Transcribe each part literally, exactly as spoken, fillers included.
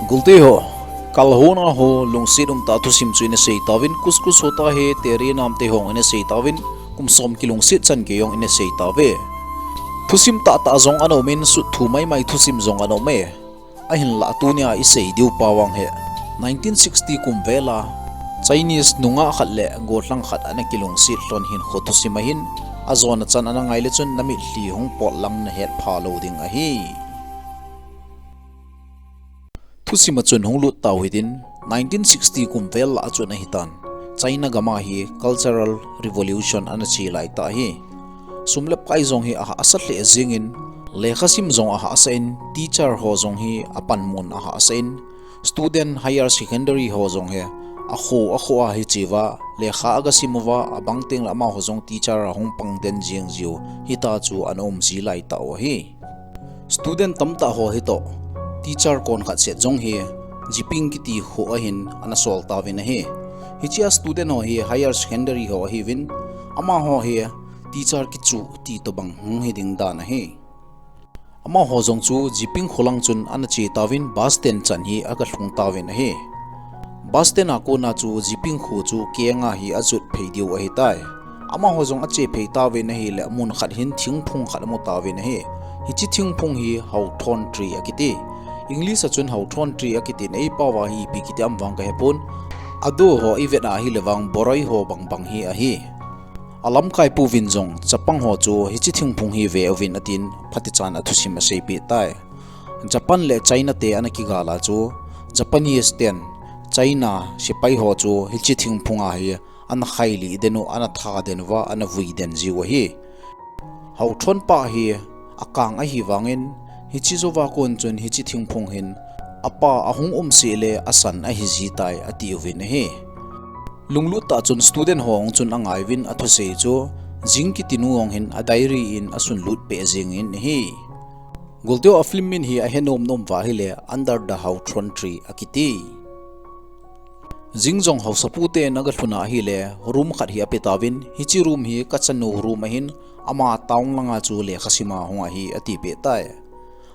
Gulte ho, kalhona ho lungset umtah thusim chu ina sei tauvin, kuskus ho tah hi Terenam te hon ina sei tauvin, kum som kilungset chan gei jong ina sei tauve. Thusim tahtah jong ana umin, sutthu maimai thusim jong ana ume. Ahinlah tunia isei diu pa vang hi nineteen sixty kum vela Chinese nungah khat le gollhang khat ana kilungset lhon hinkho thusim ahin, ajona chan ana ngai le chun namitlhi hung potlang nahet pha lou ding ahi. Thusim a chun hung lut tau hitin, nineteen sixty kum vel lah a chun ahitan, China gam a hi Cultural Revolution ana che lai tah ahi. Sum le pai jong hi ahahsa lheh jengin, lekhasim jong ahahsa in, teacher ho jong hi apanmun ahahsa in, student higher secondary ho jong hi akho akho a hichea lekha aga sim uva, abang teng le amaho jong teacher a hung pang den jeng jiu hita chu ana um ji lai tau ahi. Student tamtah ho hitoh, teacher kon khat set jong hi Jiping kiti kho ahin ana sol tauvin ahi. Hichea student ho hi higher secondary ho ahiuvin, amaho hi teacher kichu ti tobang hung hiding dan ahi. Amaho jong chu Jiping kho lang chun ana che tauvin bus stand chan hi aga lhung tauvin ahi. Bus stand a kona chu Jiping kho chu kenga hi ajot phei diu ahitai. Amaho jong ache phei tauvin ahile mun khat hin thingphung khat amu tauvin ahi. Hiche thingphung hi Hawthorn tree akiti. English a chun Hawthorn tree akitin, eipao a hi ipi kiti ham vang kahepon. Ado ho ivet a ahile vang boroi ho bangbang hi ahi. Alamkai pu vin jong chapang ho chu hiche thingphung hi ve uvin atin, phatichan a thusim aseipeh tai. Japan le China te ana kigal a chu Japanese ten China sepai ho chu hiche thingphung a hi ana khailih den u, ana tha den uva, ana vui den jiu ahi. Hawthorn pa hi akang ahivangin, hiche jouva kon chun hiche thingphung hin apa ahung um seh le asan ahi jitai atiuvin ahi. Lunglut tah chun student ho jong chun angaiyuvin, athusei chu Jing kitinu jong hin adiary in asunlut peh jengin ahi. Gulte ho, a film min hi ahe nom nom uva ahile Under the Hawthorn Tree akiti. Jing jong haosapu ten aga lhun a ahile room khat hi ape tauvin, hiche room hi kachanu room ahin, ama town langa chu lekhasim a hung ahi atipeh tai.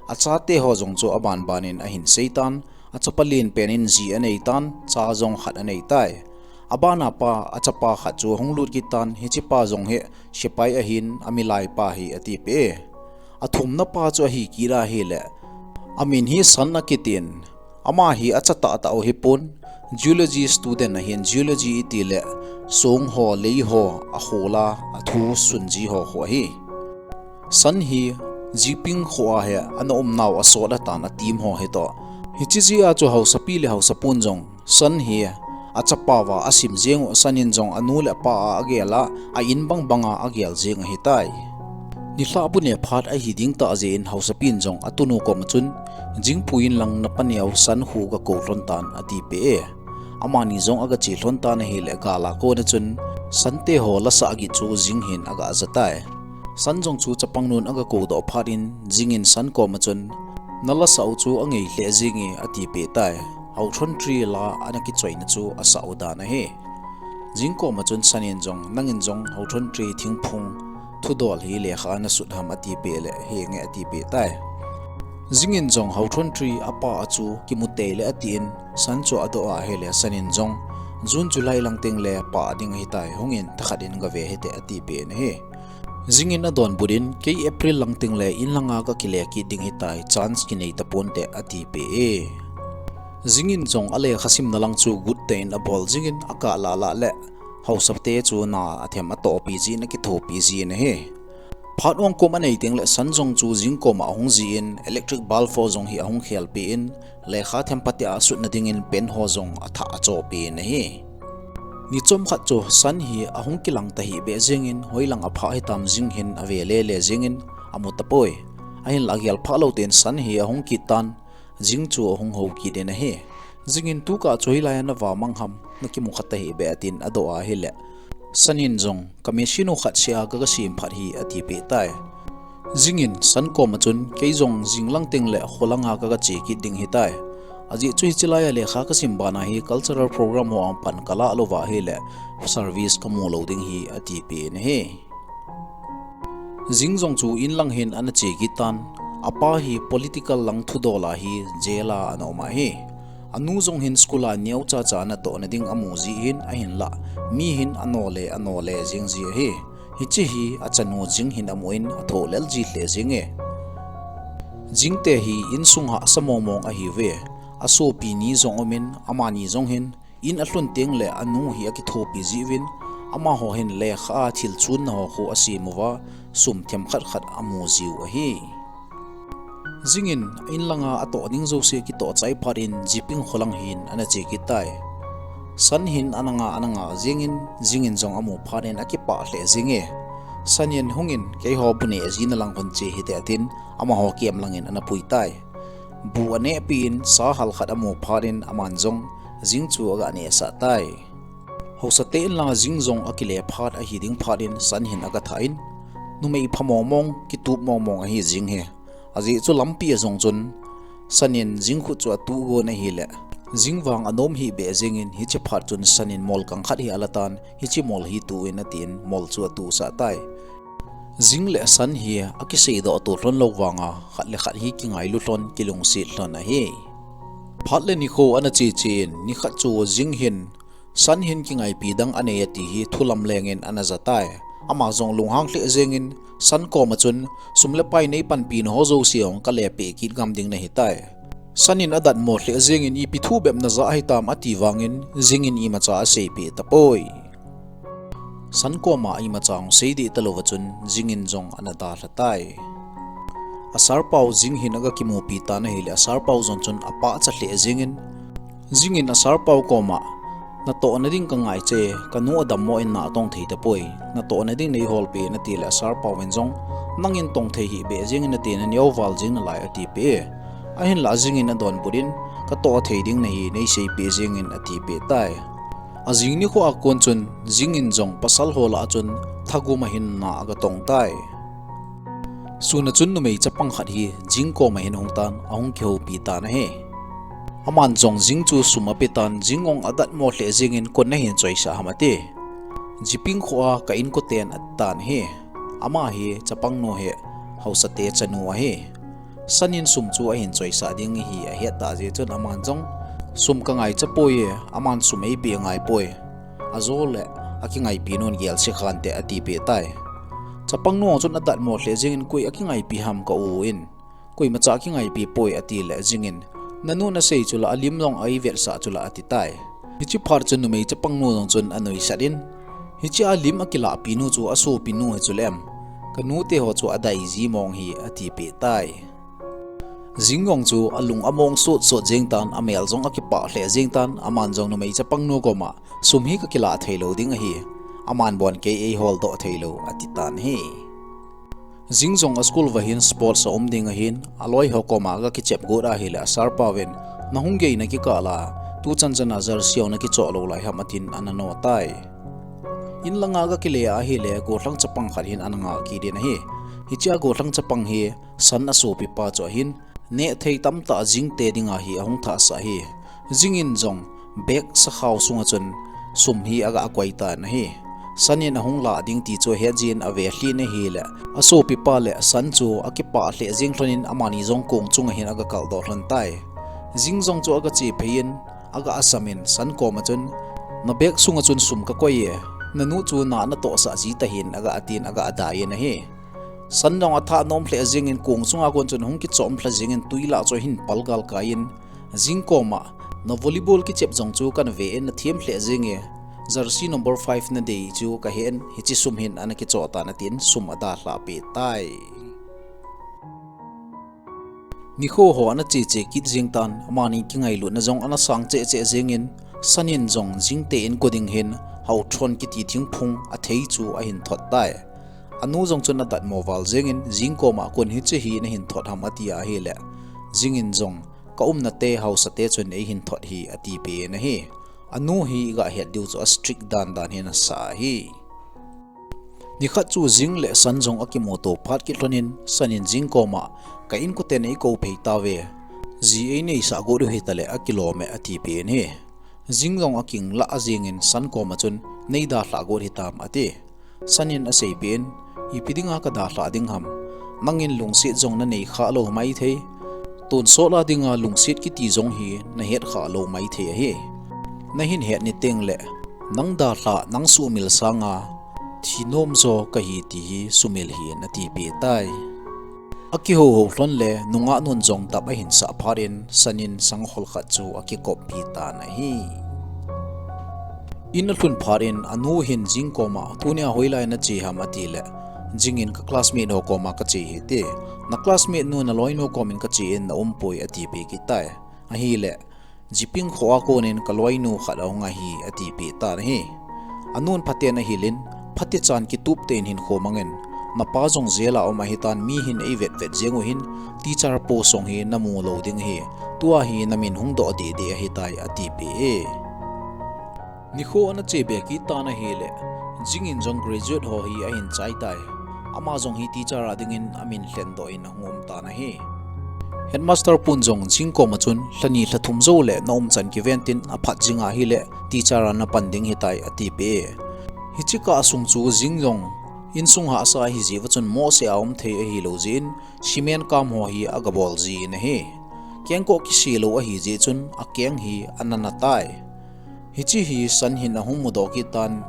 Achate ho jong chu abanban in ahin seitan, achapa lenpen in ji aneitan, cha jong khat aneitai. Abana pa, achapa khat chu ahung lut kittan, hichepa jong hi sepai ahin, amilai pa hi atipeh e. Athumna pa chu ahi kit ahile, amin hi Sun akitin, ama hi acha tahtah u hipon, geology student ahin, geology itile song ho, lei ho akhol a, athu sunji ho kho ahi. Sun hi Jiping kho a hi ana umnau asot atan, ateam ho hitoh. Hiche jeh a chu haosapi le haosapun jong Sun hi achapa uva asim jeng u, Sun in jong anu le apa a agel a, a in bangbang a agel jeng ahitai. Nilhah bu ne phat ahi ding tah jeh in haosapin jong atunu koma chun, Jing pui inlang, napa neo Sun khu gakou lhon tan atipeh e. Amani jong aga che lhon tan ahile gal a kona chun Sun te ho lasah git chu Jing hin aga ja tai. Sun jong chu chapangnun aga koudoh phat in Jing in Sun koma chun, nala sah u chu angei lheh jenge atipeh tai. Hawthorn tree la ana kichoina chu asah u dan ahi. Jing koma chun Sun in jong, nangin jong Hawthorn tree thingphung thudol hi lekha a nasut ham atipeh le, henge atipeh tai. Jing in jong Hawthorn tree apa a chu kimu tei le atin, Sun chu adoh a ahile Sun in jong June July lang teng le pah ding ahitai, hungin thakhat in gave hite atipeh in ahi. Jing in adonbut in, kei April lang teng le in langa kakile kit ding ahitai, chance kinei taponte atipeh e. Jing in jong alekhasimna lang chu guttah in abol jingin, akah lah lah le haosate chu na athem atohpi jin, akithopi jin ahi. Phat ong kom anei teng le Sun jong chu Jing koma ahung jin, electric bulb ho jong hi ahung khelpeh in, lekha them pate a asutna dingin pen ho jong athah achohpeh in ahi. Ni chomkhat chu Sun hi ahung kilang tahih beh jengin, hoilang aphah hitam Jing hin ave lele jengin amu tapoi. Ahinlah agel phah lou ten Sun hi ahung kittan, Jing chu ahung hou kit in ahi. Jing in, tukah chu hilai a nava mang ham, nakimu kha tahih beh, atin adoh a ahile, Sun in jong, ka machine u khat seh a kaga sem phat hi atipeh tai. Jing in Sun koma chun, kei jong Jing lang teng le kho langa kaga che kit ding ahitai. Ajeh chu hiche laiya lekha kasim bana hi cultural program ho a pan kalah louva ahile service kamu lou ding ahi atipeh in ahi. Jing jong chu in lang hin ana che kittan, apa hi political lang thudol a hi jail a ana um ahi. Anu jong hin school a neocha cha natoh nading amu jeh hin ahinlah, mi hin anole anole jing ji ahi. Hiche hi achanu Jing hin amun athoh lel ji lheh jenge. Jing te hi insung hahsa mong mong ahiuve. Asopi ni jong umin, amani jong hin in alhun teng le anu hi akithopi jiuvin, amaho hin lekha a thil chunna ho khu asem uva, sum themkhat khat amu jiu ahi. Jing in in langa atoh ding jouse akitoh chai phat in Jiping kho lang hin ana che kit tai. San hin ana nga ana nga jeng in Jing in jong amu phat in akipah lheh jenge. San in hung in, "Keiho bu neh jina lang khun che hite," atin amaho kem lang in ana pui tai. Bu anehpi in sa hal khat amu phat in aman jong Jing chu aga nehsah tai. Haosa te in langa Jing jong akile phat ahi ding phat in San hin aga thah in, numei pha mong mong, kitup mong mong ahi Jing hi. Ajeh chu lampi a jong chun San in Jing khut chu atuh gon ahile, Jing vang anom hih beh jeng in hiche phat chun San in mol kang khat hi ala tan, hiche mol hi tu in atin mol chu atuh sah tai. Jing le San hi akiseidoh to lhon lou vanga, khat le khat hi kingailu lhon, kilungset lhon ahi. Phat le nikho ana che che in, nikhat chu Jing hin San hin kingaipi dang anei ati hi thu lamleng in ana ja tai. Ama jong lunghang lheh jeng in San koma chun, "Sum le pai nei panpi na ho jouse jong kale peh kit ngam ding nahi tai. San in adatmo lheh jeng in ipi thu bep naja ahi tam," ati vang in Jing in imacha aseipeh tapoi. San koma imacha hung sei deh talouva chun Jing in jong ana dalha tai. Asarpau Jing hin aga kimupi tan ahile, asarpau jong chun apahcha lheh jeng in, Jing in asarpau koma, "Natoh nading kangai che, kanu adammo in natong thei tapoi. Natoh nading neihol peh in," atile asarpau in jong, "Nangin tong thei hih beh jeng in nate naneo val jeng nalai," atipeh e. Ahinlah Jing in adonbut in, "Katoh thei ding nahi, neiseipeh jeng in," atipeh tai. Ajing nikho a kon chun Jing in jong pasal ho lah a chun thagum a hin na aga tong tai. Sun a chun numei chapang khat hi Jing koma hin ahung tan, ahung kihoupi tan ahi. Aman jong Jing chu sum ape tan, Jing jong adatmo lheh jeng in, "Koin nahin choisah ham?" ati. "Jiping kho a ka inkoten," ati tan ahi. Ama hi chapang nu hi haosa te chanu ahi. San in sum chu ahin choisah ding hi ahet tah jeh chun aman jong, "Sum kangaicha poi e, aman sum eipeh angai poi. Ajole akingaipi nun gelse khante," atipeh tai. Chapang nu chun adatmo lheh jeng in, "Koi akingaipi ham ka u in? Koimacha akingaipi poi," atile Jing in, "Nanu nasei chula, alim jong eivetsah chula," ati tai. Hiche phat chun numei chapang nu jong chun anuisat in, "Hiche alim akilahpi nu chu asopi nu hi chule em? Kanu te ho chu adai ji mong hi," atipeh tai. Jing jong chu alung among sot sot jeng tan, amel jong akipah lheh jeng tan, aman jong numei chapang nu koma, "Sum hi kakilah thei lou ding ahi, aman bon kei eihol doh thei lou," ati tan ahi. Jing jong a school va hin sports aum ding ahin, aloi ho koma aga kichep got ahile asarpau in, "Nahung geina kikah la, tuchan chan a jersey jong nakichoh lou lai ham?" atin ana no tai. In langa aga kile ahile, gollhang chapang khat hin ana nga kit in ahi. Hiche a gollhang chapang hi San asopipa chu ahin, neh thei tamtah Jing te dinga hi ahung thahsah ahi. Jing in jong bag sakhao sunga chun sum hi aga koi tan ahi. San in ahung lah ding ti chu ahet jin ave lhin ahile, asopipa le San chu akipah lheh jeng lhon in amani jong kong chunga hin aga kaldoh lhon tai. Jing jong chu aga che phei in, aga asam in San koma chun, "Na bag sunga chun sum kakoi e, nanu chu na natohsah ji tahin," aga atin aga adai in ahi. San jong atha nom lheh jeng in kong chunga kon chun hung kichom lha jeng in twi lah chu ahin pal galkai in, Jing koma, "Na volleyball kichep jong chu kana ve in, nathem lheh jeng e, jersey number five nadei chu kahen, hiche sum hin ana kichoh tan," atin sum adalhah peh tai. Nikho ho ana che che kit jeng tan, amani kingailutna jong ana sang cheh cheh jeng in, San in jong Jing te inko ding hin Haothon kiti thingphung athei chu ahin thot tai. Anu jong chun adatmo val jeng in, Jing koma, "Koin hiche hi nahin thot ham?" ati ahile, Jing in jong, "Ka umna te haosa te chun eihin thot hi," atipeh in ahi. Anu hi iga het diu chu a strict dan dan hi ana sa ahi. Nikhat chu Jing le San jong akimuto phat kit lhon in, San in Jing koma, "Ka inkoten eikou phei tauve. Ji eineisah got u hitale akilom e," atipeh in ahi. Jing jong akinglah jeng in San koma chun, "Neidalhah got hitam?" ati. San in aseipeh in, "Ipi dinga kadalhah ding ham? Nangin lungset jong nanei kha lou maithei. Tonsot a dinga lungset kiti jong hi nahet kha lou maithei ahi. Nahin het ni tengle, nang dalha nang sumil sanga, thi nom jo kahi ti hi sumil hih in atipeh tai. Akihouhou lhon le nungah nun jong dap ahin sah phat in Sun in sangkhol khat chu akikoppi tan ahi. In alhun phat in anu hin Jing koma, tunia hoilai nache ham atile, Jing in ka classmate ho koma kache hite. Na classmate nu naloinu komin kache in naumpoi atipeh kit tai. Ahile, Jiping kho a konin kaloinu khat ahung ahi atipeh tan ahi. Anun phaten ahil in, phatechan kitup tah in hinkho mangin, napa jong jail a um ahitan mi hin eivetvet jeng u hin, teacher post jong hi namu lou ding ahi, tua hi namin hung doh dehdeh ahitai atipeh e. Nikho ana chebe kit tan ahile, Jing in jong graduate ho hi ahin chai tai. Ama jong hi teacher a dingin amin lhendoh in ahung um tan ahi. Headmaster pun jong Jing koma chun, lhani lhathum jou le naumchan kiven tin aphat jing ahile, teacher a napan ding hitai atipeh e. Hiche kah sung chu Jing jong insung hahsa ahijeh uva chun mohseh a um thei ahilou jeh in, cement kam ho hi agabol jin ahi. Kengkoh kise lou ahijeh chun akeng hi ana na tai. Hiche hi Sun hin ahung mudoh kit tan.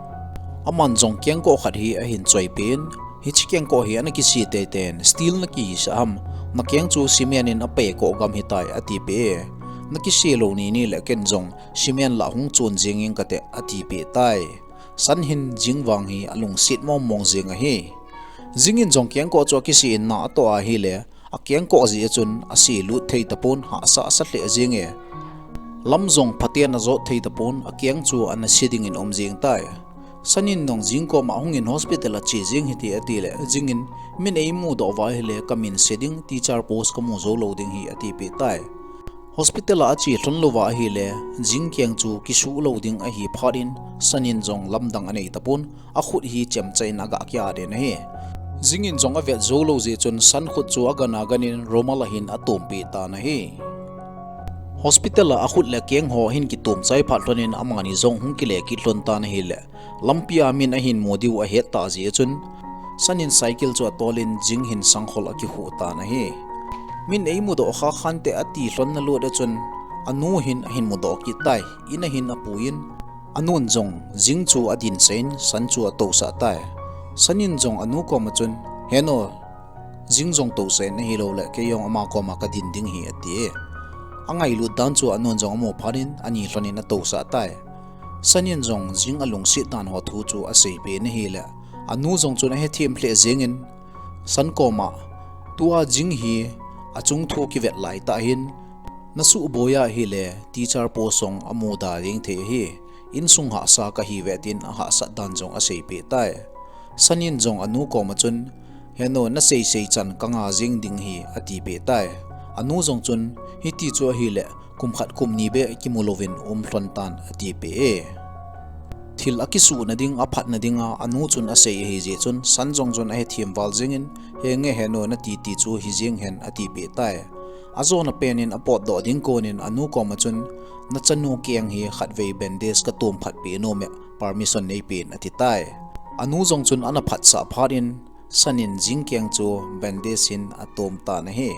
Aman jong kengkoh khat hi ahin choipeh in, hiche kengkoh hi ana kise teitei in, steel nakihisah ham, nakeng chu cement in apei koh gam hitai atipeh e. Nakise lou nini le ken jong cement lah hung chon jeng ing kate atipeh tai. Sun hin Jing vang hi alungset mongmong jeng ahi. Jing in jong kengkoh chu akise in na atoh ahile, akengkoh jeh a chun ase lut thei tapon, hahsa asa lheh jeng e. Lam jong phaten ajot thei tapon, akeng chu ana se dingin um jeng tai. Sun in jong Jing koma hungin hospital a che jeng hite atile, Jing in min eimudoh uva ahile kamin se ding, teacher post kamu jou lou ding hi atipeh tai. Hospital a ache lhon louva ahile, Jing keng chu kisuh lou ding ahi phat in, Sun in jong lamdang anei tapon, akhut hi chemcha in aga kiat in ahi. Jing in jong avet jou lou jeh chun Sun khut chu agan agan in rumal a hin atompeh tan ahi. Hospital a akhut le akeng ho ahin kitom chai phat lhon in amani jong hung kile kit lhon tan ahile, lampi a min ahin mu diu ahet tah jeh chun, Sun in cycle chu atol in Jing hin sangkhol akikhuh tan ahi. Min eimudoh kha khante ati lhon na lut a chun, anu hin ahin mudoh kit tai, in a hin apui in, anun jong Jing chu adinsah in Sun chu atousah tai. Sun in jong anu koma chun, heno, Jing jong tousah in ahilouleh kei jong ama koma kadin ding hi ati e. Angailut dan chu anun jong amu phat in ani lhon in atousah tai. Sun in jong Jing alungset dan ho thu chu aseipeh in ahile, anu jong chun ahethem lheh jeng in, Sun koma, tua Jing hi achung thu kivet laitah hin, nasuhboi ahile teacher post jong amuda ding thei ahi, insung hahsa kahi ve tin ahahsat dan jong aseipeh tai. Sun in jong anu koma chun, heno, naseisei chan kanga jeng ding hi atipeh tai. Anu jong chun, hiti chu ahile, kum khat kum ni beh kimu louvin um lhon tan atipeh e. Thil akisuhna ding, aphatna dinga anu chun asei ahijeh chun, Sun jong chun ahethem val jeng in, henge heno, natiti chu hijeng hen atipeh tai. Ajona pen in apotdoh ding konin anu koma chun, nachanu keng hi khatvei bandage katom phatpeh nom e, permission neipen ati tai. Anu jong chun ana phatsah phat in, Sun in Jing keng chu bandage in atom tan ahi.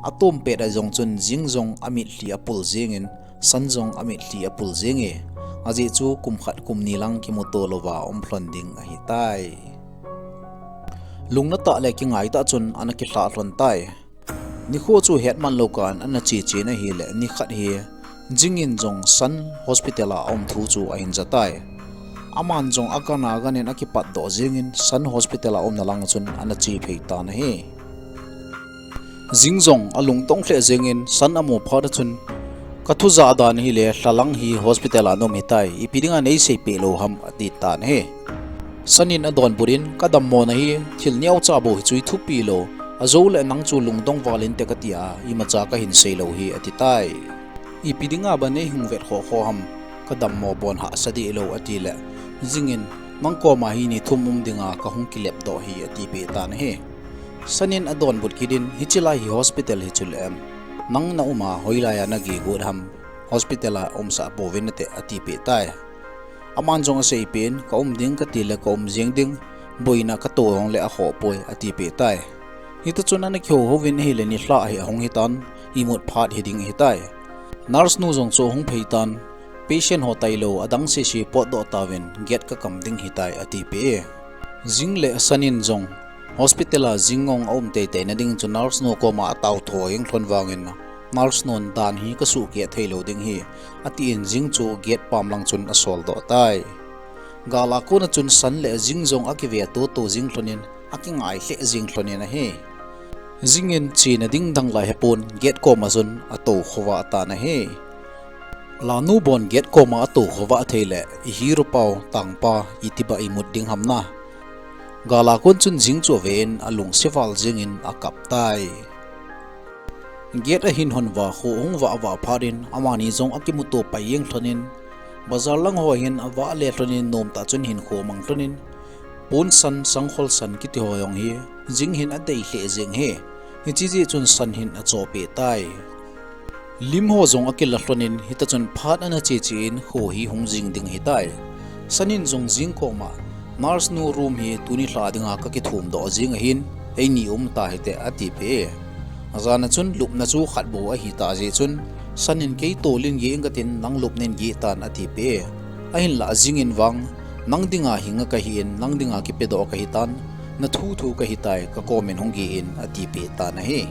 Atom pet a jong chun Jing jong amitlhi apul jeng in, Sun jong amitlhi apul jeng e. Ajeh chu kum khat kum ni lang kimuto louva um lhon ding ahitai. Lungna tah le kingai tah chun ana kilhah lhon tai. Nikho chu hetman lou kan ana cheche in ahile, nikhat hi Jing in jong Sun hospital a aum thu chu ahin ja tai. Aman jong agan agan in akipatdoh jeng in Sun hospital a umna lang chun ana che phei tan ahi. Jing jong alungdong lheh jeng in Sun amu phat a chun, kathu jah dan ahile, lha lang hi hospital a naum hitai, ipi dinga neiseipeh lou ham ati tan ahi. Sun in adonbut in, kadammona hi thil neocha bou hi chu ithupi lou, ajouleh nang chu lungdong val inte katia, imacha kahin sei lou hi ati tai. Ipi dinga ban neihung vet khohkhoh ham, kadammo bon hahsa dehlou atile, Jing in, nang koma hi ni thum um dinga kahung kilepdoh hi atipeh tan ahi. Sun in adonbut kit in, hiche lai hi hospital hi chule em, nang na uma hoilai a nageh got ham, hospital a umsah pouvin nate atipeh tai. Aman jong aseipeh in, kaum ding katile kaum jeng ding, boina kato jongle akhoh poi atipeh tai. Hita chun ana kihouhou vin ahile nilhah hi ahung hitan, imut phat hiding ahitai. Nurse nu jong chu ahung phei tan, patient ho tailou adang sese potdoh tauvin gate kakam ding ahitai atipeh e. Jing le Sun in jong hospital a Jing jong aum teitei na ding chu nurse nu koma ataotho jeng lhon vangin, nurse nun dan hi kasuhkeh theilou ding ahi, atin Jing chu gate pam lang chun asoldoh tai. Gal a kona chun Sun le Jing jong akive toto jeng lhonin, akingai lheh jeng lhonin ahi. Jing in chena ding dang la hepon gate koma chun atou khovah tan ahi. Lanu bon gate koma atou khovah thei le, i hero pau tangpa itiba imut ding ham na. Gal a kon chun Jing chu avein alungse val jengin akap tai. Gate ahin hon uva kho ahung vah vah phat in amani jong akimuto pai jeng lhonin, bazar lang ho hin avah le lhonin nomtah chun hinkho amang lhonin, pon san, sangkhol san kiti ho jong hi Jing hin adei lheh jeng e. Hiche jeh chun Sun hin achopeh tai. Lim ho jong akila lhonin, hita chun phat ana cheche in kho hi hung jing ding ahitai. Sun in jong Jing koma, nurse nu room hi tuni lha dinga kakithum doh jeng ahin, eini um ta hite atipeh e. Ajana chun lupna chu khat bou ahitah jeh chun, Sun in kei tolin geh inge katin, nang lupnin geh tan atipeh e. Ahinlah Jing in vang, nang dinga hinga kahin, nang dinga kipedoh kahitan, nathu thu kahitai, kakomin hung geh in atipeh tan ahi.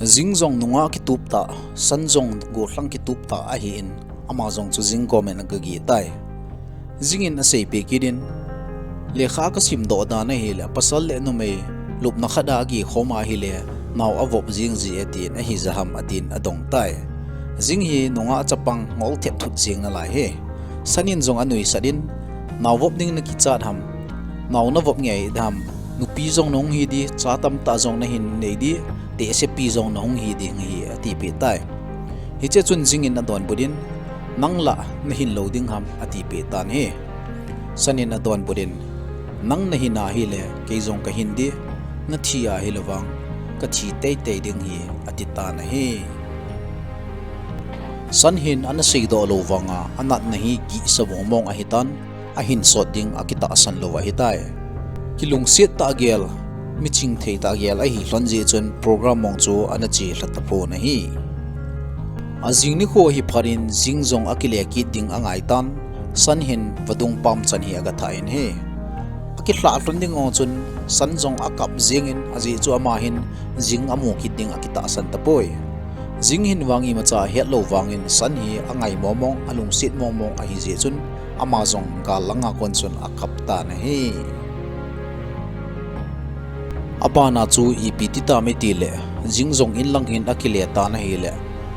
Jing jong nungah kitup tah, Sun jong gollhang kitup tah ahin, ama jong chu Jing komin agageh tai. Jing in aseipeh kit in, lekha kasimdoh dan ahile, pasal le numei lupna khat a ageh khom ahile, nao avop jeng ji e tin ahija ham atin adong tai. Jing hi nungah chapang ngol thet thut jeng nalai ahi. Sun in jong anuisat in, nao vop ding nakichat ham, nao navop ngei ding ham, nupi jong nahung hi di, cha tamtah jong nahin nei di, tehsepi jong nahung hi ding ahi atipeh tai. Hiche chun Jing in adonbut in, nang lah nahin lou ding ham atipeh tan ahi. Sun in adonbut in, nang nahin ahile kei jong kahin di, nathi ahile vang kathi teitei ding ahi atitan ahi. Sun hin ana seidoh lou vanga anatna hi gihsa mong mong ahitan, ahin sot ding akitahsan lou ahitai. Kilungset tah gel, miching thei tah gel ahi lhon jeh chun program mong chu ana che lha tapon ahi. Ajing nikho ahi phat in Jing jong akile kit ding angaitan, Sun hin vadung pamchan hi agathah in ahi. Akilhah lhon ding jong chun Sun jong akap jengin, ajeh chu ama hin Jing amu kit ding akitahsan tapoi. Jing hin vang imacha ahet lou vangin Sun hi angai mong mong, alungset mong mong ahi jeh chun ama jong gal langa kon chun akap tan ahi. Abana chu ipi titam itile, Jing jong inlang hin akile tan ahile,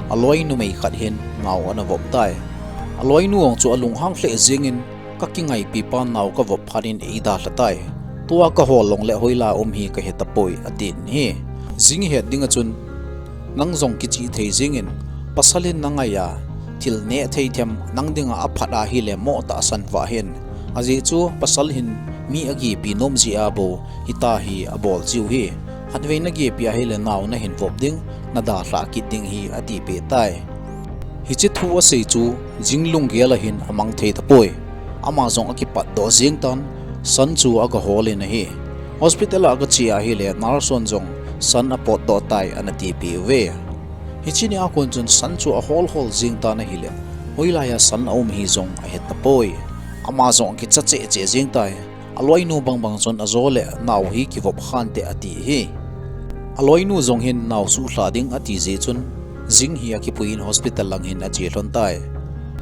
aloi numei khat hin nao ana vop tai. Aloinu jong chu alunghang lheh jengin, kakingaipi pa nao kavop phat in eidalha tai. Tua kahol long le hoilai a um hi kahe tapoi atin ahi. Jing het dinga chun, nang jong kichih thei jengin, pasal in nangai a, thil neh thei them, nang dinga aphat ahile mo tahsan vah hen. Ajeh chu pasal hin mi agepi nom jeh a bou hitia hi abol jiu ahi. Khatvei nagepi ahile nao nahin vop ding, nadalhah kit ding ahi atipeh tai. Hiche thu asei chu Jing lunggel a hin amang thei tapoi. Ama jong akipatdoh jeng tan, Sun chu agahol in ahi. Hospital a agache ahile nurse hon jong Sun apotdoh tai ana tipeh uve. Hiche nia kon chun Sun chu ahol hol jeng tan ahile, hoilai a Sun aum hi jong ahe tapoi. Ama jong akicha cheh cheh jeng tai. Aloinu bangbang chun ajo le nao hi kivop khante ati ahi. Aloinu jong hin nao suhlha ding ati jeh chun, Jing hi akipuiyin hospital lang hin ache lhon tai.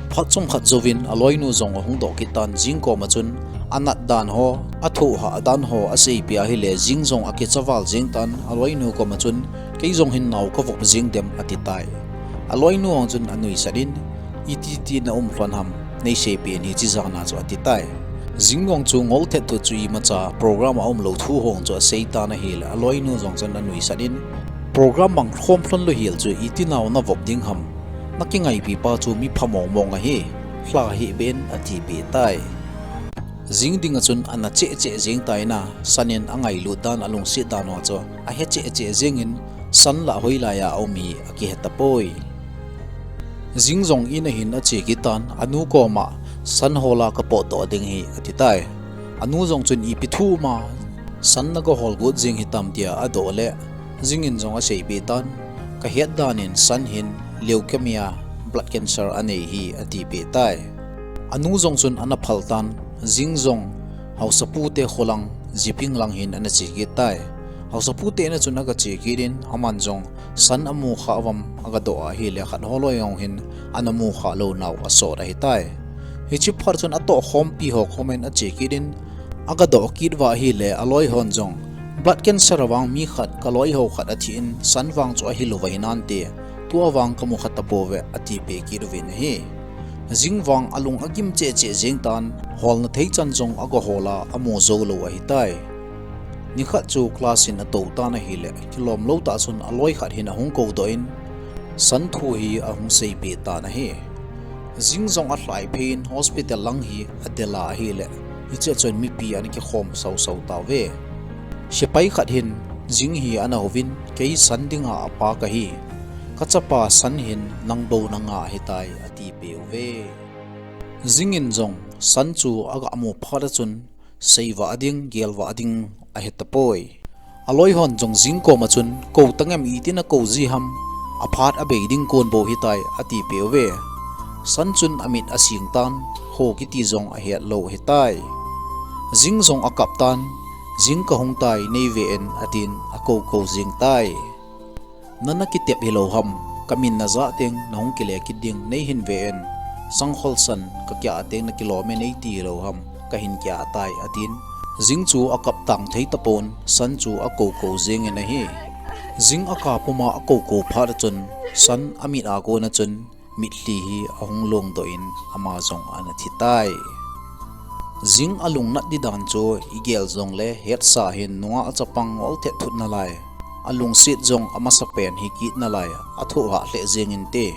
Phat chomkhat jouvin aloinu jong ahung doh kit tan Jing koma chun, anat dan ho, athohhah dan ho aseipeh ahile Jing jong akicha val jeng tan aloinu koma chun, kei jong hin nao kavop jeng dem ati tai. Aloinu jong chun anuisat in, iti ti naum lhon ham, neiseipeh in hiche jana chu ati tai. Jing jong chu ngol thet thut chu imacha program a umlou thu hong chu asei tan ahile aloinu jong chun anuisat in, program mangkhom lhon lou hel chu iti nao navop ding ham, nakingaipi pa chu mipha mong mong ahi, lha hih beh in atipeh tai. Jing dinga chun ana cheh cheh jeng tai na, Sun in angailut dan alungset dan ho chu ahe cheh cheh jengin, Sun lah hoilai a aum hi akihe tapoi. Jing jong in a hin ache kit tan, anu koma Sun hola kapotdoh ding ahi ati tai. Anu jong chun ipi thu ma Sun nagahol got jeng hitam tia adoh le, Jing in jong aseipeh tan, Kahet dan in San hin leukemia, blood cancer anei hi atipeh tai. Anu jong chun ana phal tan, Jing jong haosapu te kholang, Jiping lang hin ana che kit tai. Haosapu te ina chun aga che kit in, aman jong San amu kha uvam aga doh ahile khat holoi jong hin ana mu kha lou nau asot ahitai. Hiche phat chun atohkhompi ho khomin ache kit in, aga doh kit uva ahile aloi hon jong, blood cancer avang mi khat kaloi ho khat athi in, San vang chu ahil uva hinante, tua vang kamu kha tapouve atipeh kit uvin ahi. Jing vang alung agim cheh cheh jeng tan, holna thei chan jong aga hol a amu jou lou ahitai. Nikhat chu class in atou tan ahile, kilom lou tah chun aloi khat hin ahung koudoh in, San thu hi ahung seipeh tan ahi. Jing jong alhai phei in hospital lang hi adel a ahile, hichea chun mipi ana kikhom sausau tauve. Sepai khat hin Jing hi ana houvin, kei San dinga apa kahi. Kachapa San hin nang bou nanga ahitai atipeh uve. Jing in jong San chu aga mu phat a chun, seivah ding, gelvah ding ahetapoi. Aloi hon jong Jing koma chun, kou tangem, iti nakou ji ham, aphat abei ding kon bou hitai atipeh uve. San chun amit asing tan, kho kiti jong ahet lou ahitai. Jing jong akap tan, Jing kahung tai, neive in atin akoukou jeng tai. Nana kitep hilou ham, kamin najah teng nahung kile kit ding, neihin ve in, Sangkholsan, kakiah teng nakilom e neiti hilou ham, kahin kiah tai atin. Jing chu akap tang thei tapon, San chu akoukou jengin ahi. Jing akap puma akoukou phat a chun, San amit a kona chun mitlhi hi ahung longdoh in ama jong ana thi tai. Jing alungnat di dan chu igel jongle hetsa hin nungah chapang ngol thet thut nalai, alungset jong amasapen hi kit nalai, athoh hah lheh jengin te.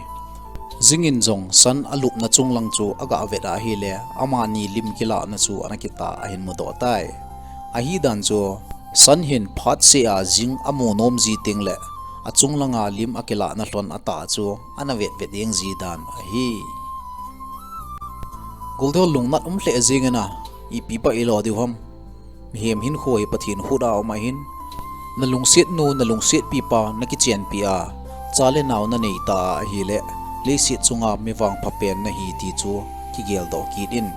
Jing in jong San alupna chunglang chu aga vet ahile, amani lim kilahna chu ana kitah ahin mudoh tai. Ahidan chu, San hin phatseh a Jing amu nom ji tengle, achunglanga lim akilahna lhon atah chu ana vetvet jeng ji dan ahi. Goldhol lungnat um lheh jengin a, ipi pa ilo diu ham. Mihem hinkho hi Pathen khut a um ahin, nalungsetnu, nalungsetpi pa nakichenpi a, cha le nao nanei ta ahile, leiset chunga mi vangpha pen nahi ti chu kigeldoh kit in.